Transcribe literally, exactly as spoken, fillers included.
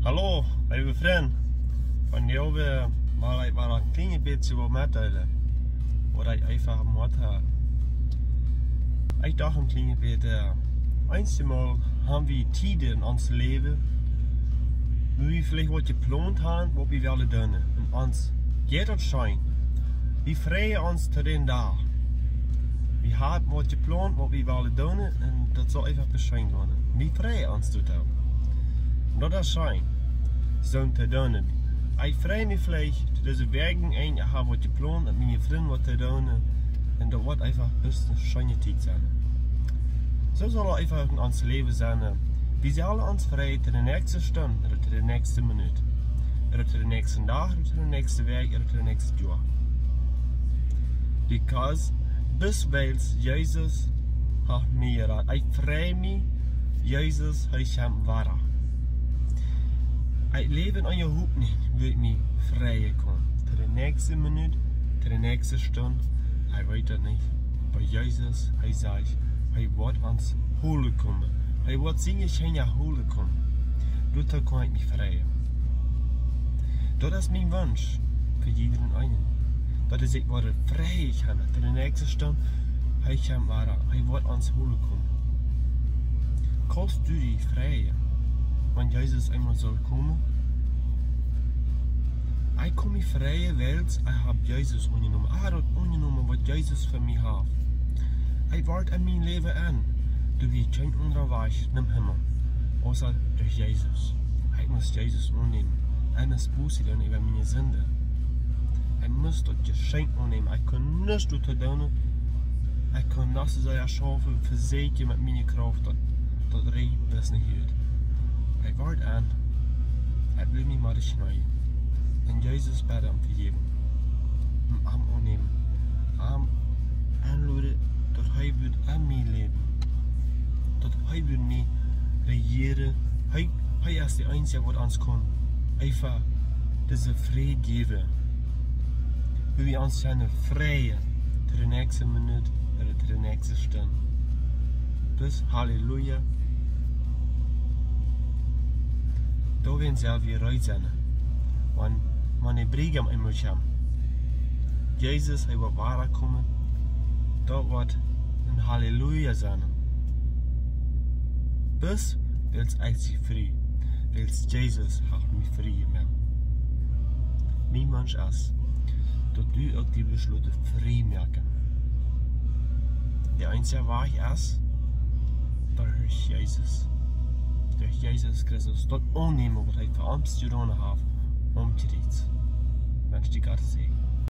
Hallo, leewe Frind. Vondoag well ekj mau een kjlien bät waut metdeelen, waut ekj eefach em Hoat hab. Ekj docht een kjlien bät, äh, eenjemol ha wie Tieden en ons Läwen, wua wie veleicht waut jeplont haben, waut wie wellen doonen. Un ons jeit daut scheen. Wie freien ons to dän Dach. Wie haben waut jeplont, waut wie wellen doonen, un daut saul eefach jescheenen woaren. Wie freien ons doatoo. Un daut es scheen, soo to doonen. Ekj frei mie veleicht, dise Wäakjenenj, ekj hab waut jeplont, met miene Frind waut to doonen. Un daut woat eefach bloos eene scheene Tiet sennen. Soo saul et eefach en ons Läwen sennen. Wie sellen ons freien to de näakjste Stund, ooda to de näakjste Minut, ooda to de näakjsten Dach, ooda to de näakjste Wäakj, ooda to de näakjste Joa. Because, bloos wiels Jesus haft mie jerat. Ekj frei mie, Jesus, hee kjemt wada. Ekj läw en eene Hopninj, woo ekj mie freien kaun. To de näakjste Minut, to de näakjste Stund, ekj weet daut nich. Oba Jesus, hee sajcht, hee woat ons holen komen. Hee woat siene Kjinja holen komen. Doatoo kaun ekj mie freien. Daut es mien Wunsch fa jieda eenen. Daut wie sikj woaren freien kjennen, to de näakjste Stund, hee kjemt wada, hee woat ons holen komen. Kaust du die freien, wan Jesus eemol saul komen? Ekj kaun mie freien, wiels ekj hab Jesus aunjenomen. Ekj hab daut aunjenomen, waut Jesus fa mie haft. Ekj wort en mien Läwen en. Doa wia kjeen aundra Wajch nom Himmel, außer derch Jesus. Ekj must Jesus aunnämen. Ekj must Buße doonen äwa miene Sinden. Ekj must daut Jeschenkj aunnämen. Ekj kunn nuscht doatoo doonen. Ekj kunn nuscht doatoo schaufen, vesieekjen met miene Krauft, daut, daut rieekjt bloos nich ut. Ekj wort en. Ekj well mie mau kjneeen. Un Jesus bäden om Vejäwunk. Un am aunnämen. Am enloden, daut hee woat en mie läwen. Daut hee woat mie rejieren. Hee, hee es de eensja, waut ons kaun eefach dise Fräd jäwen. Woo wie ons kjennen freien, to de näakjste Minut, ooda to de näakjste Stund. Bloos Halleluja. Doawäajen sell wie reed sennen, wan, wan de Briegaum eemol kjemt. Jesus, hee woat wada komen. Daut woat een Halleluja sennen. Bloos wiels ekj sie frie, wiels Jesus haft mie frie jemoakt. Mien Wunsch es, daut du uk die Beschlüsse frie moaken. De eensja Wajch es derch Jesus. Derch Jesus Christus. Daut aunnämen, waut hee fa ons jedonen haft, aum Kjriez. Mensch, die Gott säajen.